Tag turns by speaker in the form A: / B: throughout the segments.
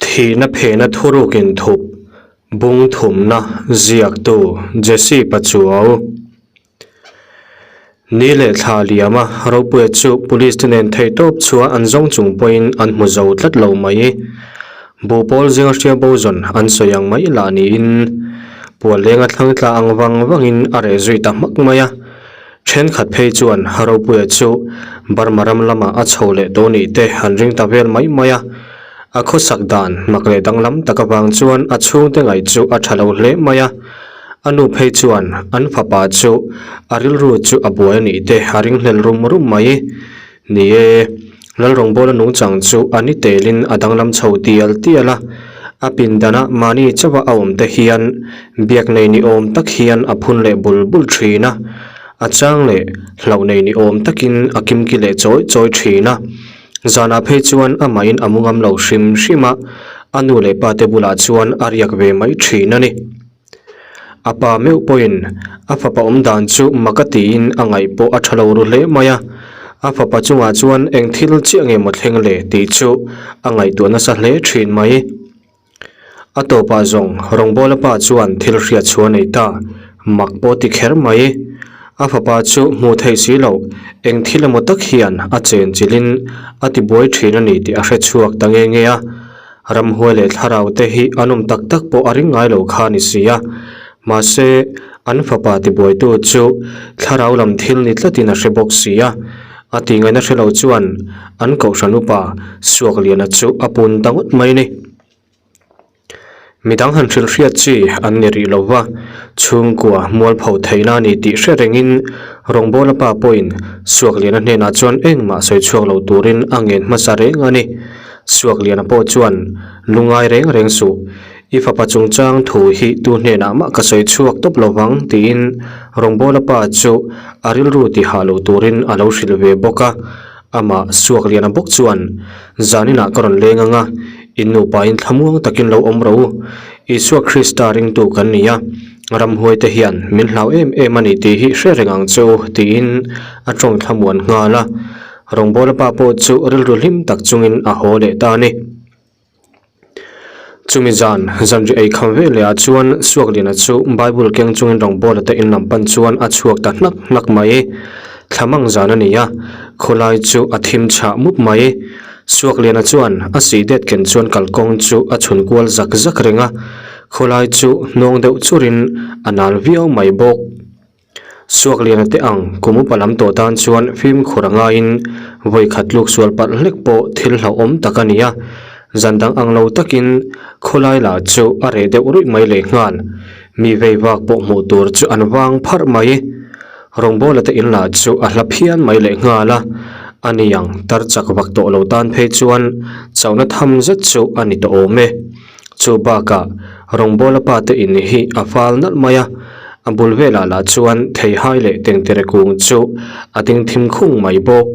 A: Thihna phehna thuruk inthup bung thumna ziaktu Jesse Pachuau. Ni leh thla liama Ropuia chu police te nen theihtawp chhuah an zawng chung pawhin an hmu zo tlat lo mai. Buhpawl zinga hria bo zawn an sawi ang mai lah niin Puallenga thlang tla ang vang vangin a reh zui ta hmak mai a. Thenkhat phei chuan Ropuia chu Burma ram lamah a chho leh tawh nih te an ring ta vel mai mai a. A khawsak dan mak leh danglam tak avang chuan a chhungte ngaih chu a tha lo hle mai a. A nu phei chuan an fapa chu a rilru chu a buai a nih te a ringhlel rum rum mai. Ni e, Lalrawngbawla nungchang chu a ni telin a danglam chho tial tial a, a pindana mahni chauha a awm te hian biak nei ni awm tak hian a phun leh bul bul thin a, a chang leh hlauh nei ni awm takin a kimki leh chawi chawi thin a. Zanah phei chuan amahin a mu ngam lo hrim hrim a, a nu leh pa te bulah chuan a riak ve mai thin a ni. A pa meuh pawhin a fapa awm dan chu mak a tiin a ngaih pawh a tha lo ru hle mai a, a fapa chungah chuan eng thil chiah nge maw thleng le tih chu a ngaihtuah nasa hle thin mai. A tawpah zawng rawngbawla pa chuan thil hriat chhuah a nei ta, mak pawh ti kher mai. A fapa chu hmuh theih si loh eng thil emaw tak hian a chen chilhin a tibuai thin a ni tih a hre chhuak ta nge nge a. Ramhuai leh thlarau te hi an awm tak tak pawh a ring ngai lo kha a ni si a, mahse an fapa tibuaitu chu thlarau lam thil ni tlatin a hre bawk si a, a tih ngaihna hre lo chuan an kohhran upa Suakliana chu a pun ta ngawt mai ni. Midang han hrilh hriat chi an ni rih lo va, chhungkua mualpho theihna a ni tih hre rengin rawngbawla pa pawhin Suakliana hnenah chuan engmah sawi chhuak lo turin a ngen hmasa reng a ni. Suakliana pawh chuan, Lungai reng reng suh, i fapa chungchang thu hi tu hnenah mah ka sawi chhuak tawp lo vang, tiin rawngbawla pa chu a rilru ti hah lo turin a lo hrilh ve bawk a. Amah Suakliana bawk chuan, Zaninah ka rawn leng ang a, in nupain thlamuang takin lo awm rawh u. Isua Krista ringtu kan ni a, ramhuaite hian min hlau em em a ni tih hi hre reng ang che u, tiin a tawng thlamuan nghal a. Rawngbawla pa pawh chu rilru hlim tak chungin a haw leh ta a ni. Chumi zan, zanri ei kham ve leh ah chuan Suakliana chu Bible keng chungin rawngbawla te in lam pan chuan a chhuak ta hnak hnak mai. Thlamang zan a ni a, khawlai chu a thim chhah mup mai. Suakliana chuan a sih det ken chuan kalkawng chu a chhun kual zak zak reng a, khawlai chu hnawng deuh churin a nal viau mai bawk. Suakliana te ang kum upa lam tawh tan chuan fimkhur a ngaiin vawi khat tluk sual palh hlek pawh thil hlauhawm tak a ni a, zan dang ang lo takin khawlai lah chu a reh deuh ruih mai leh nghal. Mi vei vak pawh hmuh tur chu an vang pharh mai. Rawngbawla te in lah chu a hla phian mai leh nghal a, a ni ang tar chak vak tawh lo tan phei chuan chauhna tham zet chu a ni tawh awm e. Chu bakah rawngbawla pa te in hi a fal nalh mai a, a bul velah lah chuan theihai leh tengtere kung chu a ding thim khung mai bawk.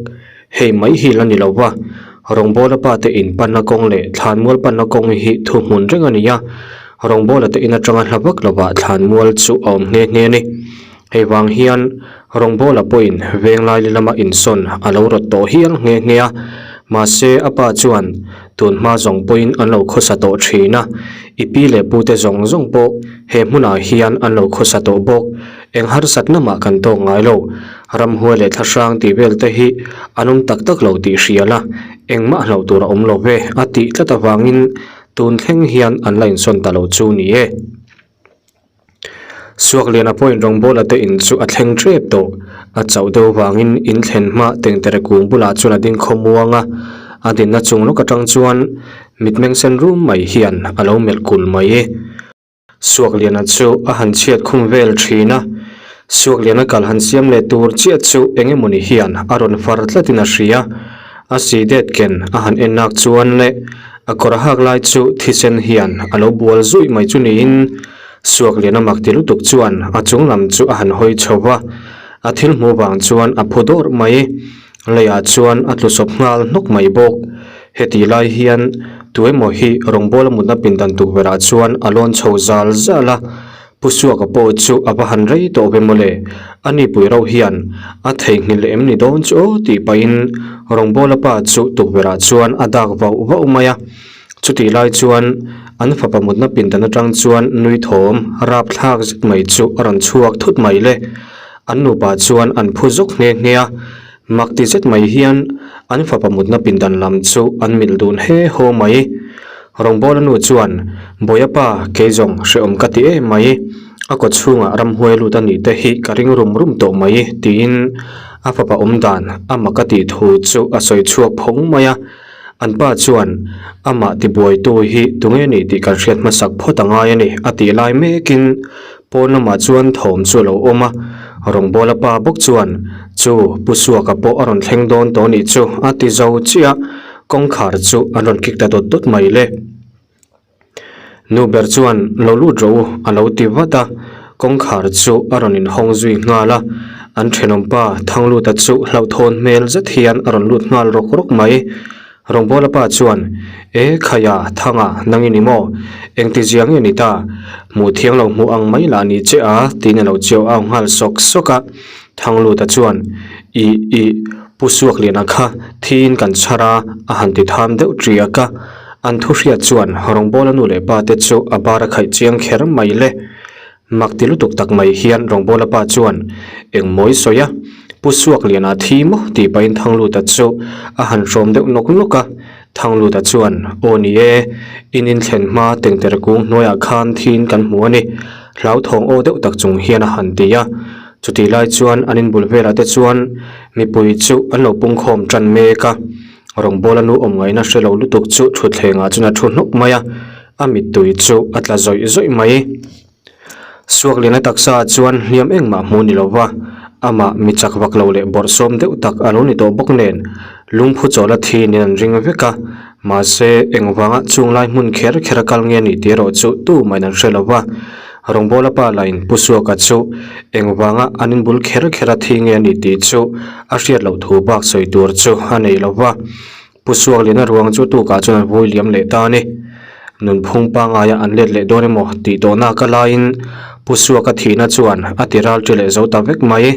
A: Hei mai hi la ni lo va, rawngbawla pa te in panna kawng leh thlanmual panna kawng hi thuhmun reng a ni a, rawngbawla te in atanga hla vak lovah thlanmual chu a awm nghe nghe a ni. Hei vang hian rawngbawla pawhin venglai lama insawn a lo rawt tawh hial nghe nghe a, mahse a pa chuan tun hma zawng pawhin an lo khawsa tawh thin a, i pi leh pute zawng zawng pawh he hmunah hian an lo khawsa tawh bawk, eng harsatna mah kan tawk ngai lo, ramhuai leh thlahrang tih vel te hi an awm tak tak lo tih hria la, engmah hlauh tur a awm lo ve a tih tlat avangin tun thleng hian an la insawn ta lo chu ni e. Suakliana pawhin rawngbawla te in chu a thleng tep tawh. A chauh deuh vangin in thlen hma tengtere kung bulah chuan a ding khawmuang a, a dinna chung lawk atang chuan mitmeng sen rum mai hian a lo melh kul mai. Suakliana chu a han chhiat khum vel thin a, Suakliana kal han siam leh tur chiah chu eng emawni hian a rawn far tlatin a hria. A si det ken a han en nak chuan leh a kawr hak lai chu thisen hian a lo bual zuih mai chu niin Suakliana mak ti lutuk chuan a chung lam chu a han hawi chho va, a thil hmuh vang chuan a phu dawrh mai. Leiah chuan a tlu sawp nghal hnawk mai bawk. Heti lai hian tuemaw hi rawngbawla mutna pindan tukverhah chuan a lawn chho zal zal a, Pu Suaka pawh chu a va han rei tawh ve mawle, a nipui rauh hian a theihnghilh leh em ni dawn chu aw tih pahin rawngbawla pa chu tukverhah chuan a dak vauh vauh mai a. Chutih lai chuan an fapa mutna pindan atang chuan nui thawm rapthlak zet mai chu a rawn chhuak thut mai le. An nupa chuan an phu zawk nghe nghe a, mak ti zet mai hian an fapa mutna pindan lam chu an milh dun he haw mai. Rawngbawla nu chuan, Bawiapa, kei zawng hrehawm ka ti em mai, a kaw chhungah ramhuai lut a nih te hi ka ring rum rum tawh mai, tiin a fapa awm dan a mak a tih thu chu a sawi chhuak phawng mai a. An pa chuan, Amah tibuaitu hi tunge ni tih kan hriat hmasak phawt a ngai a ni, a tih lai mekin pawn lamah chuan thawm chu a lo awm a. Rawngbawla pa bawk chuan, Chu, Pu Suaka pawh a rawn thleng dawn tawh nih chu, a ti zo chiah a. Kawngkhar chu an rawn kik ta dawt dawt mai le. Nu ber chuan lo lut rawh u a lo ti vat a, kawngkhar chu a rawn inhawng zui nghal a. An thenawmpa Thangluta chu hlauhthawn hmel zet hian a rawn lut nghal rawk rawk mai. Rawngbawla pa chuan, E Khaia, Thanga, nang i ni maw? Engti zia nge ni ta? Hmuh thiang lo hmuh ang mai lah ni che a, tiin a lo chiau au nghal sawk sawk a. Thangluta chuan, Ih, ih, Pu Suakliana kha thiin kan chhar a, a han ti tham deuh ṭiak a. An thu hriat chuan Rawngbawla nu leh pa te chu a bar a khaih chiang kher mai le. Mak ti lutuk tak mai hian Rawngbawla pa chuan, Eng mawi sawi a, Pu Suakliana thi maw? tih pahin Thangluta chu a han hrawm deuh nawk nawk a. Thangluta chuan, Aw ni e, in inthlen hma tengtere kung hnuaiah khan thiin kan hmu a ni, hlauthawng aw deuh tak chung hian a han ti a. Chutih lai chuan an inbul velah te chuan mipui chu an lo pungkhawm tan mek a, rawngbawla nu awm ngaihna hre lo lutuk chu thutthlengah chuan a thu hnawk mai a, a mittui chu a tla zawih zawih mai. Suakliana taksa ah chuan hliam engmah hmu ni lova, amah mi chak vak lo leh bawrhsawm deuh tak a lo ni tawh bawk nen lungphu chawla thi nen an ring vek a, mahse engvanga chunglai hmun kher kher a kal nge ni tih erawh chu tumahin an hre lova. Rawngbawla pa lain Pu Suaka chu engvanga an inbul kher kher a thi nge a ni tih chu a hriat loh thu bak sawi tur chu a nei lo va. Pu Suakliana ruang chu tukah chuan an vui liam leh ta a ni. Nunphung pangaia an let leh dawn emaw tih tawhna ka laiin Pu Suaka thihna chuan a ti ral ṭi leh zo ta vek mai.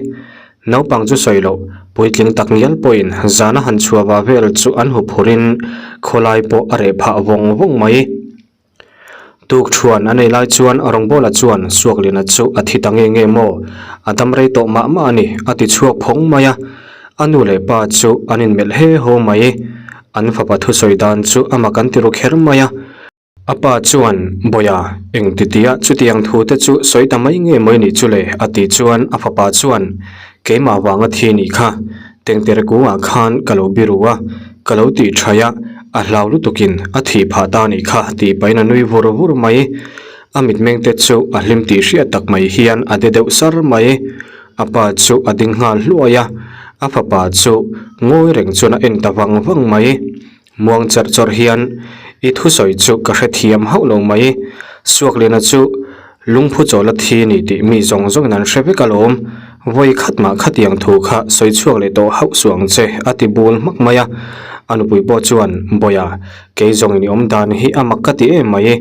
A: Naupang chu sawi loh, puitling tak ngial pawhin zana han chhuah vah vel chu an huphurhin khawlai pawh a reh phah vawng vawng mai. Tuk thuan a nei lai chuan Rawngbawla chuan Suakliana chu a thi ta nge nge maw? A dam rei tawh mah mah a ni, a ti chhuak phawng mai a. A nu leh pa chu an inmelh he haw mai. An fapa thusawi dan chu a mak an ti ru kher mai a. A pa chuan, Bawia, eng titia chutiang thu te chu sawi ta mai nge maw i nih chu le? a tih chuan a fapa chuan, Keimah vanga thi nih kha, Tengtere kungah khan ka lo biru a, ka lo tih thaih a, a hlau lutukin a thih phah ta nih kha tih pahin a nui vur vur mai. A mitmeng te chu a hlim tih hriat tak mai hian a de deuh sar mai. A pa chu a ding nghal hluai a, a fapa chu ngawi reng chuan a en ta vang vang mai. Muang charh chawrh hian i thusawi chu ka hrethiam hauh lo mai. Suakliana chu lungphu chawl a thi ni tih mi zawng zawngin an hre vek alawm. Vawi khat mah khatiang thu kha sawi chhuak leh tawh hauh suh ang che a ti bul hmak mai a. A nupui pawh chuan, Bawia, kei zawngin i awm dan hi a mak ka ti em mai.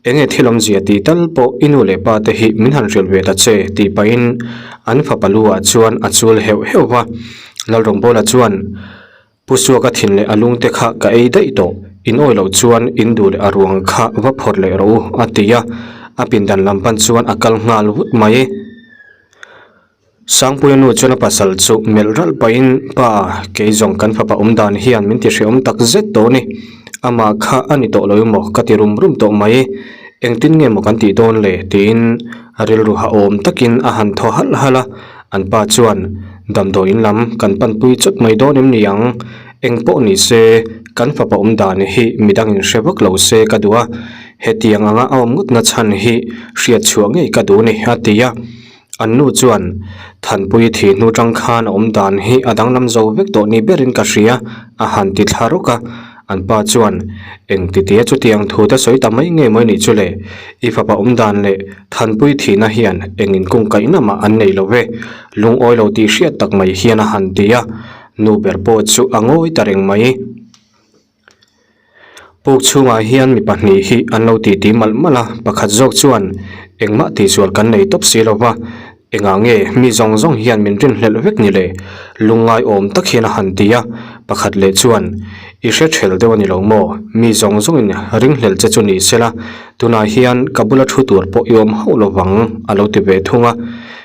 A: Enge thil awmzia tih tal pawh i nu leh pa te hi min han hrilh ve ta che tih pahin an fapa lu ah chuan a chul heuh heuh va. Lalrawngbawla chuan, Pu Suaka thin leh a lungte kha ka ei daih tawh, in awi loh chuan in duh leh a ruang kha va phawrh leh rawh u, a ti a, a pindan lam pan chuan a kal nghal vut mai. Sangpuia nu chuan a pasal chu melh ralh pahin, Pa, kei zawng kan fapa awm dan hian min ti hreawm tak zet tawh a ni. Amah kha a ni tawh lo emaw ka ti rum rum tawh mai. Engtin nge maw kan tih dawn le? tiin rilru hahawm takin a han thaw halh halh a. An pa chuan, Damdawiin lam kan panpui chawt mai dawn em ni ang? Eng pawh ni se, kan fapa awm dan hi midang in hre vak lo se ka duh a, hetiang anga a awm ngawtna chhan hi hriat chhuah ngei ka duh ni, a ti a. An nu chuan, Thanpui thih hnu tang khan a awm dan hi a danglam zo vek tawh ni berin ka hria, a han ti thla rawk a. An pa chuan, Eng titia chutiang thu te sawi ta mai nge maw i nih chu le? I fapa awm dan leh Thanpui thihna hian eng inkungkaihna mah an nei lo ve, lungawi lo tih hriat tak mai hian a han ti a, nu ber pawh chu a ngawi ta reng mai. Puk chhungah hian mi pahnih hi an lo titi malh malh a, pakhat zawk chuan, Engmah tihsual kan nei tawp si lo va, Engah nge mi zawng zawng hian min rinhlelh vek ni le? Lungngai awm tak hian a han ti a, pakhat leh chuan, I hre ṭhel deuh a ni lo maw? Mi zawng zawngin ringhlel che chu ni sela, tunah hian ka bula thu tur pawh i awm hauh lo vang, a lo ti ve thung a.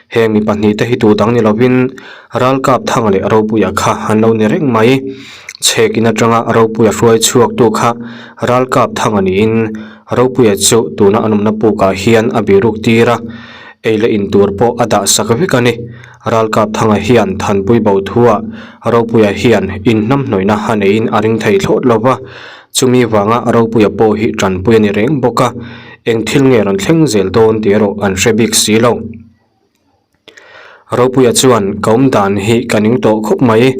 A: Heng mi pahnihte hi tu dang ni lovin Ralkap Thanga leh Ropuia kha an lo ni reng mai. Chhek in atanga Ropuia hruai chhuaktu kha Ralkap Thanga niin Ropuia chu tuna an awmna pukah hian a biruk tir a, ei leh in tur pawh a dah sak vek a ni. Ralkap Thanga hian Thanpui bo thuah Ropuia hian inhnamhnawihna a neiin a ring thei thlawt lo va, chumi vanga Ropuia pawh hi tanpui a ni reng bawk a, eng thil nge rawn thleng zel dawn tih erawh an hre bik si lo. Ropuia chuan ka awm dan hi ka ning tawh khawp mai,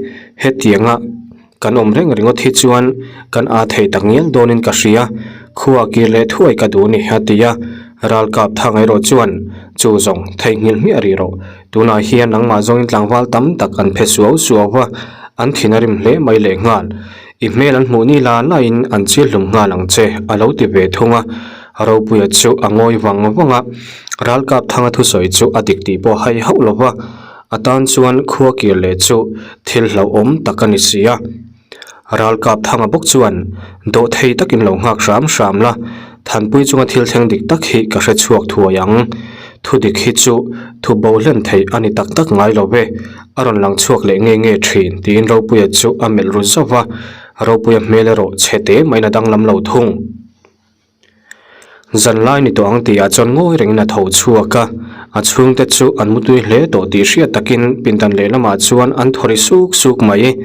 A: hetianga kan awm reng ringawt hi chuan kan aa thei tak ngial dawnin ka hria, khua kir leh thuai ka duh ni a ti a, Ralkap Thanga erawh chuan chu zawng theihnghilh hmiah rih rawh, tunah hian nangmah zawngin tlangval tam tak an phe suau suau va, an thin a rim hle mai lehnghal, i hmel an hmuh ni la laiin an chil hlum nghal ang che a lo ti ve thung a, Ropuia chu a ngawi vang vang a, Ralkap Thanga thusawi chu a dik tih pawh hai hauh lo va, a tan chuan khua kir leh chu thil hlauhawm tak a ni si a. Ralkap Thanga bawk chuan dawhthei takin lo nghak hram hram la, Thanpui chunga thil thleng dik tak hi ka hre chhuak thuai ang. Thu dik hi chu thu bo hlen theih a ni tak tak ngai lo ve, a rawn lang chhuak leh nge nge thin tiin Ropuia chu a melh ru zauh va, Ropuia hmel erawh chhe te maiin a danglam lo thung. Zan lai ni tawh ang tihah chuan ngawi rengin a tho chhuak a, a chhungte chu an mutui hle tawh tih hriat takin pindan lehlamah chuan an thaw ri suk suk mai.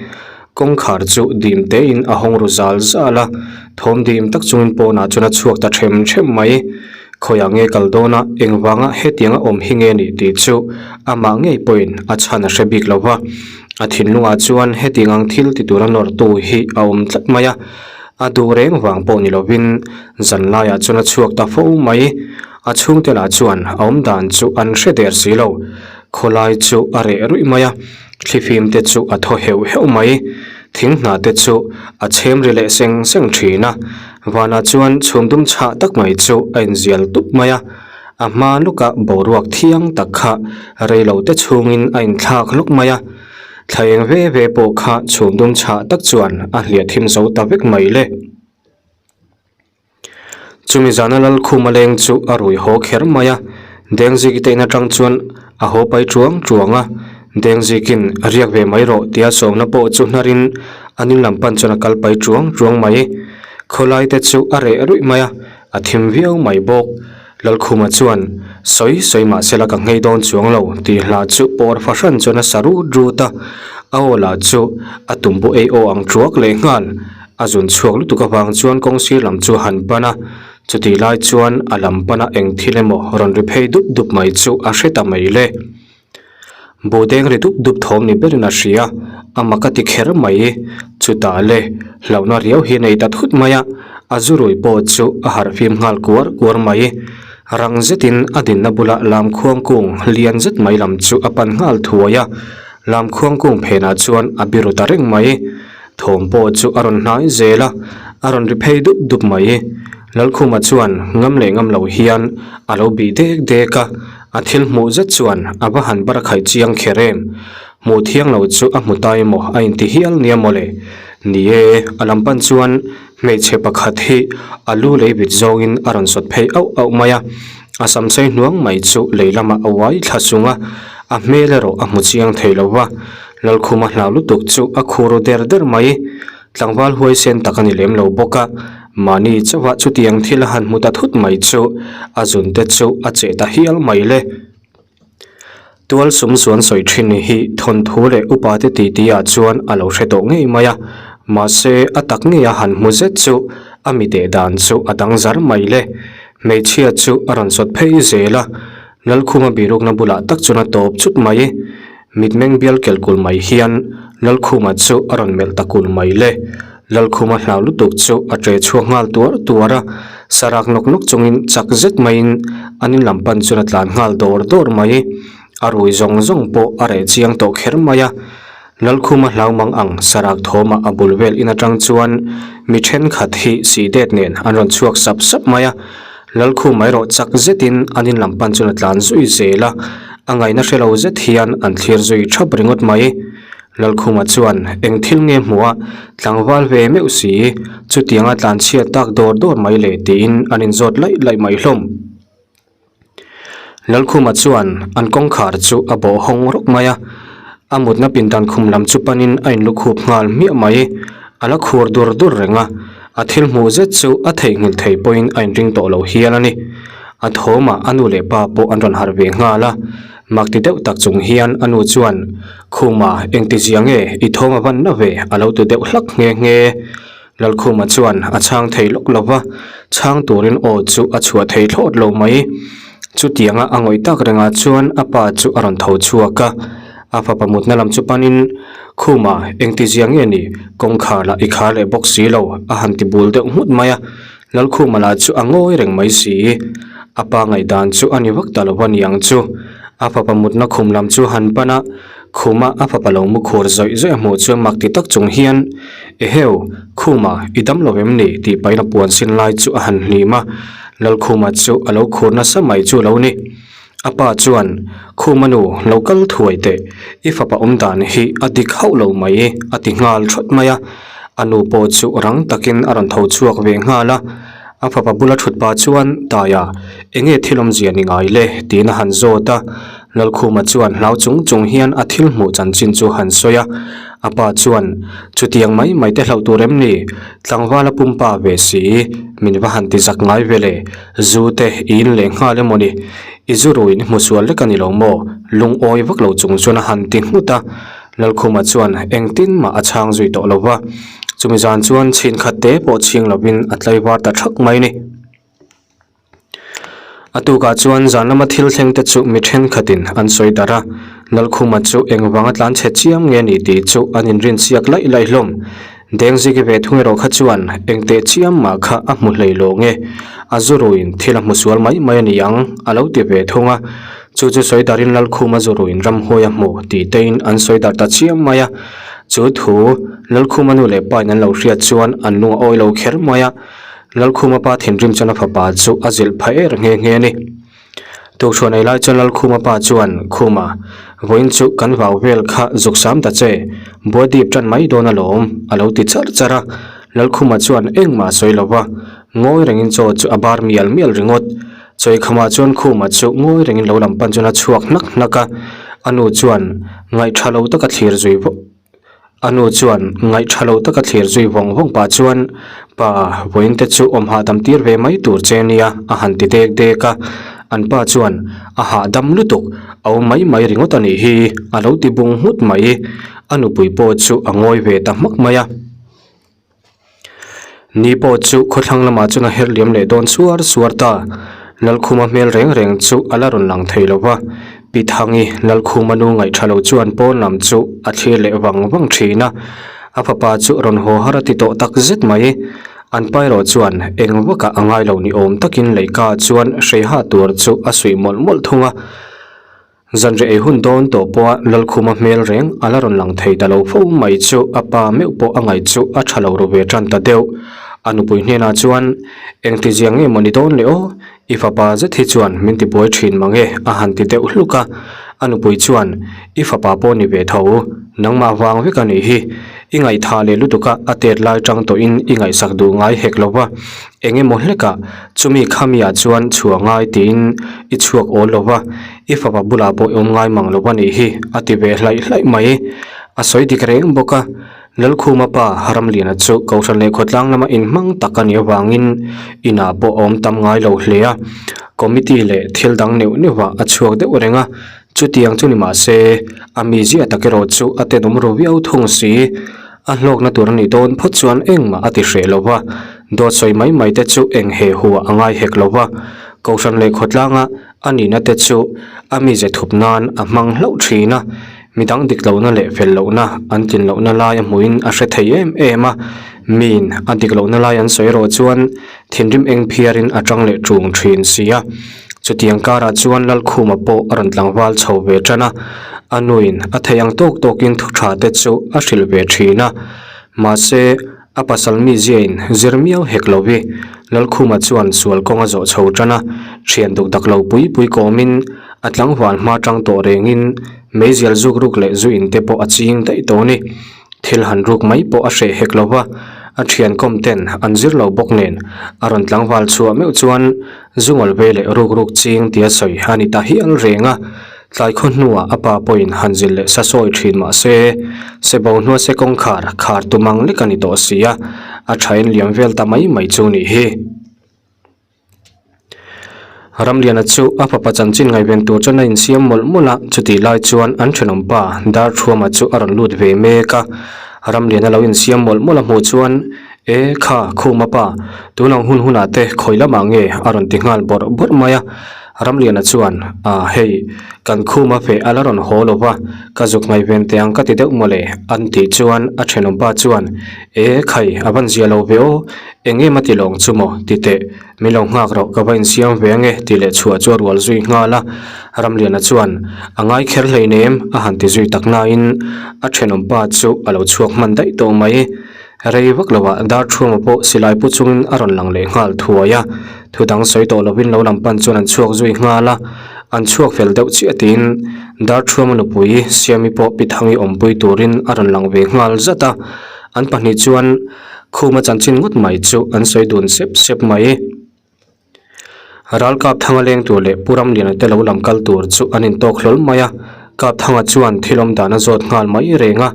A: Kawngkhar chu dim tein a hawng ru zal zal a, thawm dim tak chungin pawnah chuan a chhuak ta them them mai. Khawiah nge kal dawn a, engvanga hetianga awm hi nge nih tih chu amah ngei pawhin a chhan a hre bik lo va. A thinlungah chuan hetiang ang thil ti tura nawrtu hi a awm tlat mai a. A duh reng vang pawh ni lovin zan laiah chuan a chhuak ta fo mai. A chhungte lah chuan a awm dan chu an hre der si lo. Khawlai chu a reh ruih mai a, thlifim te chu a thaw heuh heuh mai. Thing hna te chu a chhem ri leh seng seng thin a, vanah chuan chhum dum chhah tak mai chu a inzial tup mai a. A hma lawkah boruak thiang tak kha reilo te chhungin a inthlak lawk mai a. Thla eng ve ve pawh kha chhum dum chhah tak chuan a hliah thim zo ta vek mai le. Chumi zana Lalkhuma leng chu a rui haw kher mai a, Dengziki te in atang chuan a haw pai chuang chuang a, Dengzikin riak ve mai rawh tia sawmna pawh chu hnarin an in lam pan chuan a kal pai chuang chuang mai. Khawlai te chu a reh ruih mai a, a thim viau mai bawk. Lalkhuma chuan, Sawi sawi mah sela ka nghei dawn chuang lo, tih hla chu pawr fahran chuan a sa rut rut a, a aw lah chu a tumbu ei aw ang thuak leh nghal. A zun chhuak lutuk avang chuan kawng sir lam chu a han pan a, chutih lai chuan a lam pana eng thil emaw rawn ri phei dup dup mai chu a hre ta mai le. Buh deng ri dup dup thawm ni berin a hria, a mak a ti kher mai. Chutah le, hlauhna riau hi a nei ta thut mai a, a zu rui pawh chu a harh fim nghal kuar kuar mai. Rang zetin a dinna bula lamkhuang kung lian zet mai lam chu a pan nghal thuai a, lamkhuang kung phenah chuan a biru ta reng mai. Thawm pawh chu a rawn hnai zel a, a rawn ri phei dup dup mai. Lalkhuma chuan ngam leh ngam lo hian a lo bih dek dek a, a thil hmuh zet chuan a va han bar khaih chiang kher em. Hmuh thiang lo chu a hmu ta emaw a inti hial nia mawle. Ni e, a lam pan chuan hmeichhe pakhat hi a lu lei vit zawngin a rawn sawt phei auh auh mai a, a sam sei hnuang mai chu lei lamah a uai thla sung a, a hmel erawh a hmu chiang thei lo va. Lalkhuma hlau lutuk chu a khur ru der der mai. Tlangval huaisen tak a ni lem lo bawk a, mahni chauhah chutiang thil a han hmu ta thut mai chu a zun te chu a cheh ta hial mai le. Tual sum chuan sawi thin hi thawnthu leh upa te titi ah chuan a lo hre tawh ngei mai a, mahse a tak ngei a han hmu zet chu a mi deh dan chu a dang zar mai le. Hmeichhia chu a rawn sawt phei zel a, Lalkhuma birukna bulah tak chuan a tawp chut mai. Mitmeng bial kel kul mai hian Lalkhuma chu a rawn melh ta kul mai le. Lalkhuma hlau lutuk chu a ṭe chhuak nghal tuar tuar a, sarak nawk nawk chungin chak zet maiin an in lam pan chuan a tlan nghal dawr dawr mai. A rui zawng zawng pawh a reh chiang tawh kher mai a. Lalkhuma hlau mang ang sarak thawmah a bul vel in aṭang chuan mi ṭhenkhat hi sih det nen an rawn chhuak sap sap mai a. Lalkhuma erawh chak zetin an in lam pan chuan a tlan zui zel a, a ngaihna hre lo zet hian an thlir zui thap ringawt mai. Lalkhuma chuan eng thil nge hmuh a, tlangval ve meuh si, chutianga tlanchhiat tak dawr dawr mai le tiin an inzawt laih laih mai hlawm. Lalkhuma chuan an kawngkhar chu a bawh hawng rawk mai a, a mutna pindan khum lam chu panin a inlukhup nghal hmiah mai. A la khur dur dur reng a, a thil hmuh zet chu a theihnghilh thei pawhin a inring tawh lo hial a ni. A thawmah a nu leh pa pawh an rawn harh ve nghal a, mak ti deuh tak chung hian a nu chuan, Khuma, engtizia nge i thawm a van na ve? a lo ti deuh hlak nghe nghe. Lalkhuma chuan a chhang thei lawk lo va, chhang turin aw chu a chhuah thei thlawt lo mai. Chutianga a ngawih tak rengah chuan a pa chu a rawn tho chhuak a, a fapa mutna lam chu panin, Khuma, engtizia nge ni, kawngkhar lah i khar leh bawk si lo, a han ti bul deuh nghut mai a. Lalkhuma lah chu a ngawi reng mai si. A pa ngaihdan chu a ni vak ta lo va niang chu. A fapa mutna khum lam chu han pan a, khuma a fapa lo mu khur zawih zawih a hmuh chuan mak ti tak chung hian, Eheu, Khuma, i dam lo em ni? tih pahin a puan sin lai chu a han hlim a. Lalkhuma chu a lo khur nasa mai chu lo ni. A pa chuan, Khuma nu, lo kal thuai teh, i fapa awm dan hi a dik hauh lo mai, a ti nghal thawt mai a. A nu pawh chu rang takin a rawn tho chhuak ve nghal a. A fapa bula thut pah chuan, Taia, enge thil awmzia ni ngai le? tiin a han zawt a. Lalkhuma chuan hlau chung chung hian a thil hmuh chanchin chu han sawi a. A pa chuan, Chutiang mai mai te hlauh tur em ni? Tlangvala pumpa ve si, min va han ti zak ngai ve le. Zu te i in leh nghal emaw ni? I zu ruin i hmu sual lek a ni lo maw? Lungawi vak lo chung chuan a han ti nghut a. Lalkhuma chuan engtin mah a chhang zui tawh lo va. Chumi zan chuan chhin khat te pawh chhing lovin a tlaivar ta thak mai ni. A tukah chuan zan lama thil thleng te chu mi thenkhatin an sawi darh a. Lalkhuma chu engvanga tlanchhe chiam nge ni tih chu an inrin chiak laih laih hlawm. Dengziki ve thung erawh kha chuan engteh chiam mah kha a hmu hlei lo nge, a zu ruin thil a hmu sual mai mai a ni ang, a lo ti ve thung a. Chu chu sawi darin Lalkhuma zu ruin ramhuai a hmu tih tein an sawi dar ta chiam mai a. Chu thu Lalkhuma nu leh pain an lo hriat chuan an lung a awi lo kher mai a. Lalkhuma pa thinrim chuan a fapa chu a zilh pha er nghe nghe a ni. Tukṭhuan ei lai chuan Lalkhuma pa chuan, Khuma, vawiin chu kan vau vel kha zuk sam ta che, buai dip ṭan mai dawn alawm, a lo ti charh charh a. Lalkhuma chuan engmah a sawi lo va, ngawi rengin chaw chu a bar mial mial ringawt. Chawikhamah chuan Khuma chu ngawi rengin lo lam pan chuan a chhuak hnak hnak a, a nu chuan ngaihṭha lo taka thlir zui vawk. A nu chuan ngaih tha lo taka thlir zui vawng vawng pah chuan, Pa, vawiin te chu awm hahdam tir ve mai tur che nia, a han ti dek dek a. An pa chuan, A hahdam lutuk, a awm mai mai ringawt a nih hi, a lo ti bung nghut mai. A nupui pawh chu a ngawi ve ta hmak mai a. Ni pawh chu khawthlang lamah chuan a herh liam leh dawn suar suar ta. Lalkhuma hmel reng reng chu a la rawn lang thei lo va. Pi Thangi, Lalkhuma nu ngaih tha lo chuan pawn lam chu a thlir leh vang vang thin a. A fapa chu rawn haw har a ti tawh tak zet mai. An pa erawh chuan eng vakah a ngai lo ni awm takin leihka chuan hreiha tur chu a suih mawlh mawlh thung a. Zanriah ei hun dawn tawh pawha Lalkhuma hmel reng a la rawn lang thei ta lo fo mai chu a pa meuh pawh a ngaih chu a tha lo ru ve tan ta deuh. A nupui hnenah chuan, Engti zia nge maw ni dawn le aw? I fapa zet hi chuan min ti buai thin mang e a han ti deuh hluk a. A nupui chuan, I fapa pawh ni ve tho, nangmah vang vek a nih hi. I ngaihthah leh lutuk a, a tet lai tang tawhin i ngaihsak duh ngai hek lo va. Eng emaw hlekah chumi khamiah chuan chhuah ngai tiin i chhuak awl lo va, i fapa bulah pawh i awm ngai mang lo a nih hi, a ti ve hlaih hlaih mai. A sawi dik reng bawk a, Lalkhuma pa Ramliana chu Kohhran leh khawtlang lama inhmang tak a nih avangin inah pawh a awm tam ngai lo hle a, committee leh thil dang neuh neuhah a chhuak deuh reng a, chutiang chu ni mah se a mizia tak erawh chu a tenawm ru viau thung si. A hlawkna tur a nih dawn phawt chuan engmah a ti hreh lo va, dawt sawi mai mai te chu eng he hu ah a ngai hek lo va, Kohhran leh khawtlanga a nihna te chu a mize thup nan a hmang hlauh thin a, midang dik lohna leh fel lohna an tlin lohna lai a hmuhin a hre thei em em a, miin a dik lohna lai an sawi erawh chuan thinrim eng phiarin a tang leh tung thin si a. Chutiang karah chuan Lalkhuma pawh a rawn tlangval chho ve tan a, a nuin a thei ang tawk tawkin thu tha te chu a hrilh ve thin a. Mahse, a pasal miziain zir miau hek lo hi Lalkhuma chuan sual kawng a zawh chho tan a, thian duk dak lo pui pui kawmin. A tlangval hma tang tawh rengin meizial zuk ruk leh zu in te pawh a ching daih tawh a ni. Thil han ruk mai pawh a hreh hek lo va, a thian kawm ten an zir lo bawk nen a rawn tlangval chhuah meuh chuan zu ngawl ve leh ruk ruk ching tia sawi a ni ta hial reng a. Tlai khaw hnuah a pa pawhin han zil leh sa sawi thin mah se, se bo hnua se kawngkhar khar tum ang lek a ni tawh si a, a thain liam vel ta mai mai chu nih hi. Ramliana chu a fapa chanchin ngaihven tur chuan a insiam mawlh mawlh a, chutih lai chuan an thenawm pa Darthuama chu a rawn lut ve mek a. Ramliana lo insiam mawlh mawlh a hmuh chuan, E kha, Khuma pa, tun ang hun hunah te khawi lamah nge a rawn ti nghal bawrh bawrh mai a. Ramliana chuan, A hei, kan Khuma feh a la rawn haw lo va, ka zuk ngaihven teh ang ka ti deuh mawle, an tih chuan a thenawm pa chuan, E khai, a van zia lo ve aw, Eng em a ti lawng chu maw? Ti teh, min lo nghak rawh, ka va insiam ve ange tih leh chhuah chu a rual zui nghal a. Ramliana chuan, A ngai kher hleinem, a han ti zui tak nain a thenawm pa chu a lo chhuak hman daih tawh mai. Rei vak lovah Darthuama pawh silai pu chungin a rawn lang leh nghal thuai a. Thu dang sawi tawh lovin lo lam pan chuan an chhuak zui nghal a. An chhuak fel deuh chiah tiin Darthuama nupui Siami pawh Pithangi awmpui turin a rawn lang ve nghal zat a. An pahnih chuan Khuma chanchin ngawt mai chu an sawi dun sep sep mai. Ral Kapthanga leng tur leh Pu Ramliana te lo lam kal tur chu an intawk hlawl mai a, Kapthanga chuan thil awm dan a zawt nghal mai reng a,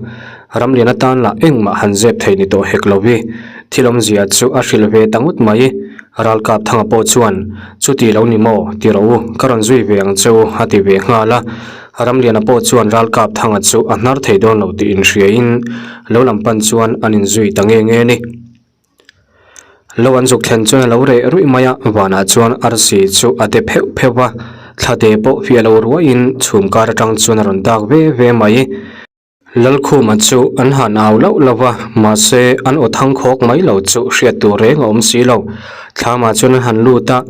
A: Ramliana tan lah engmah han zep thei ni tawh hek lo i, thil awmzia chu a hrilh ve ta ngawt mai. Ral Kapthanga pawh chuan, Chuti lo ni maw, ti rawh u, ka rawn zui ve ang che u, a ti ve nghal a. Ramliana pawh chuan Ralkapthanga chu a hnar thei dawn lo tih inhriain lo lam pan chuan an inzui ta nge nge a ni. Lo an zuk thlen chuan a lo reh ruih mai a, vanah chuan arsi chu a de pheuh pheuh va, thla de pawh fiah lo ruaiin chhum kar atang chuan a rawn dak ve ve mai. Lalkhuma chu an han au lauh lauh va, mahse an aw thang khawk mai lo chu hriat tur reng a awm si lo. Thlamah chuan an han lut a,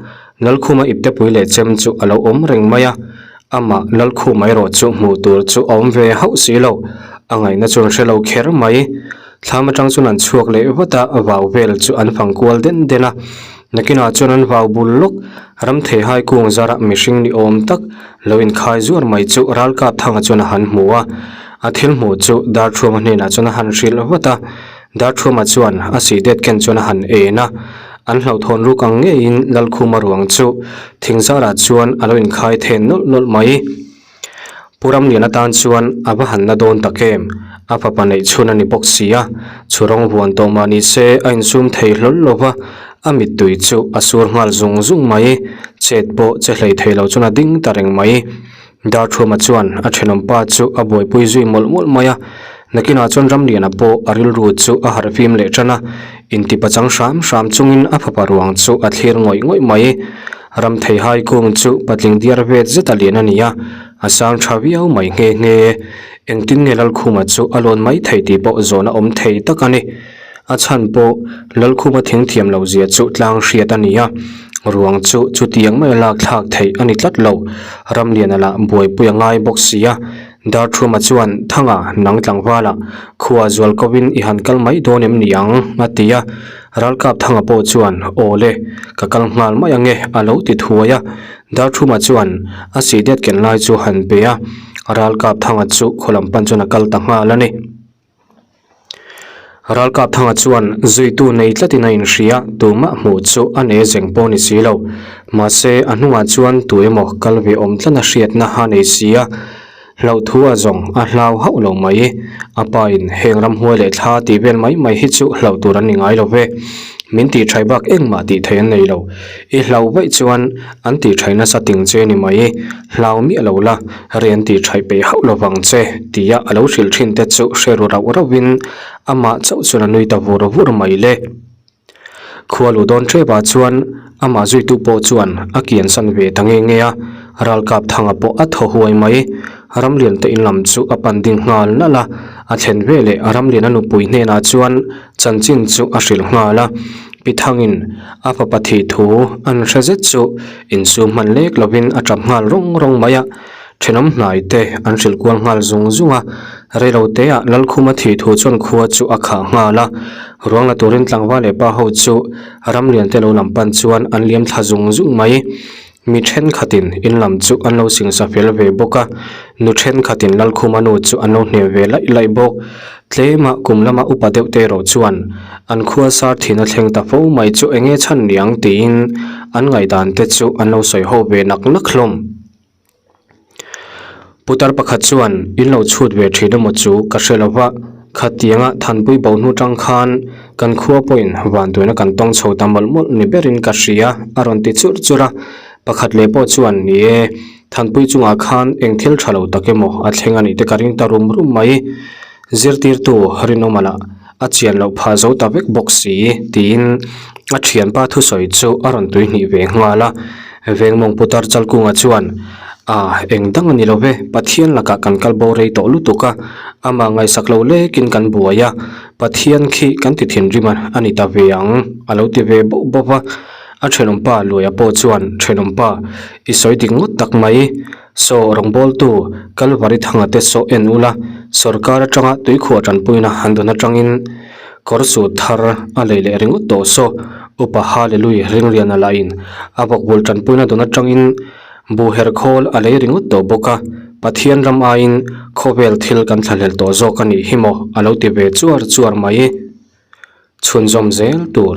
A: Lalkhuma iptepui leh chem chu a lo awm reng mai a, amah Lalkhuma erawh chu hmuh tur chu a awm ve hauh si lo, a ngaihna chu an hre lo kher mai. Thlam atang chuan an chhuak leh vat a, vau vel chu an fang kual den den a. Nakinah chuan an vau bul lawk, ram theihai kung zara mihring ni awm tak lo inkhai zuar mai chu Ralkapthanga chuan a han hmu a. A thil hmuh chu Darthuama hnenah chuan a han hrilh vat a. Darthuama chuan a sih det ken chuan a han en a. An hlauhthawn ruk ang ngeiin Lalkhuma ruang chu thing zarah chuan a lo inkhai then nawlh nawlh mai. Pu Ramliana tan chuan a va han na dawn tak em? A fapa neih chhun a ni bawk si a, chhu rawng vuan tawh mah ni se a insum thei hlawl lo va, a mittui chu a sur nghal zung zung mai. Chet pawh che hlei thei lo chuan a ding ta reng mai. Darthuama chuan a thenawm pa chu a buaipui zui mawlh mawlh mai a, nakinah chuan Ramliana pawh a rilru chu a harh fim leh tan a, intipachang hram hram chungin a fapa ruang chu a thlir ngawih ngawih mai. Ramtheihai kung chu patling diar vet zet a lian a ni a, a sang tha viau mai nghe nghe. Engtin nge Lalkhuma chu a lawn mai thei tih pawh zawhna awm thei tak a ni. A chhan pawh Lalkhuma thing thiam lo zia chu tlang hriat a ni a, ruang chu chutiang mai a lak thlak theih a ni tlat lo. Ramliana lah buaipui a ngai bawk si a, Darthuma chuan Thanga nang tlangvala khua zual kovin i han kal mai dawn em ni ang? a ti a. Ralkap Thanga pawh chuan, Aw le, ka kal nghal mai ange, a lo ti thuai a. Darthuma chuan a sihdet ken lai chu han pe a, Ralkap Thanga chu khaw lam pan chuan a kal ta nghal a ni. Ralkap Thanga chuan zuitu nei tlatin a inhria, tumah hmuh chu a ne zeng pawh ni si lo. Mahse, a hnungah chuan tu emaw kal ve awm tlat a hriatna a nei si a. Hlauhthu a zawng a hlau hauh lo mai. A pa in heng ramhuai leh thla tih vel mai mai hi chu hlauh tur an ni ngai lo ve. Min tih thaih bak engmah tih theih an nei lo. I hlau vaih chuan an tih thaih nasa ting che ni mai. Hlau miah lo la, ri an tih thaih peih hauh lo vang che tia a lo hrilh thin te chu hre ru rauh rauh in amah chauh chuan a nui ta vur vur mai le. Khua luh dawn tep ah chuan amah zuitu pawh chuan a kian san ve ta nge nge a, ralkap thanga pawh a thaw huai mai. Ramlian te in lam chu a pan ding nghal nalh a, a thlen veleh Ramliana nupui hnenah chuan chanchin chu a hrilh nghal a. Pi Thangin a fapa thih thu an hre zet chu insum hman lek lovin a tap nghal rawng rawng mai a. Thenawm hnai te an hrilh kual nghal zung zung a, reilo te ah Lalkhuma thih thu chuan khua chu a khah nghal a, ruang la turin tlangval leh pa ho chu Ramlian te lo lam pan chuan an liam thla zung zung mai. Mi thenkhatin in lam chu an lo singsa fel ve bawk a, nu thenkhatin Lalkhuma nu chu an lo hnem ve laih laih bawk. Tlema kum lama upa deuh te erawh chuan an khua sar thihna thleng ta fo mai chu enge chhan niang tiin an ngaihdan te chu an lo sawi ho ve nak nak hlawm. Putar pakhat chuan in lo chhut ve thin emaw chu ka hre lo va, khatianga thanpui bo hnu tang khan kan khua pawhin vantuina kan tawng chho ta mawlh mawlh ni berin ka hria a rawn ti churh churh a. Pakhat leh pawh chuan ni e, thanpui chungah khan eng thil tha lo tak emaw a thleng a nih te ka ring ta rum rum mai. Zirtirtu rinawma lah a chian loh phah zo ta vek bawk si tiin a thianpa thusawi chu a rawn tuihnih ve nghal a. Vengmawng Putar Chalkunga chuan, A, eng dang a ni lo ve, Pathian lakah kan kal bo rei tawh lutuk a, amah ngaihsak lo lekin kan buai a, Pathian khi kan ti thinrim a ni ta ve ang, a lo ti ve bauh bauh a. A thenawmpa Luaia pawh chuan, Thenawmpa, i sawi dik ngawt tak mai. Saw rawngbawltu Kalvari Thanga te saw en ula, sorkar atanga tuikhuah tanpuina han dawn atangin kawr sut thar a lei leh ringawt tawh saw Upa Hallelui Ringliana lahin a vawkbul tanpuina dawn atangin buher khawl a lei ringawt tawh bawk a, Pathian ram aiin khawvel thil kan thlahlel tawh zawk a nih hi maw a lo ti ve chuar chuar mai. Chhunzawm zel tur.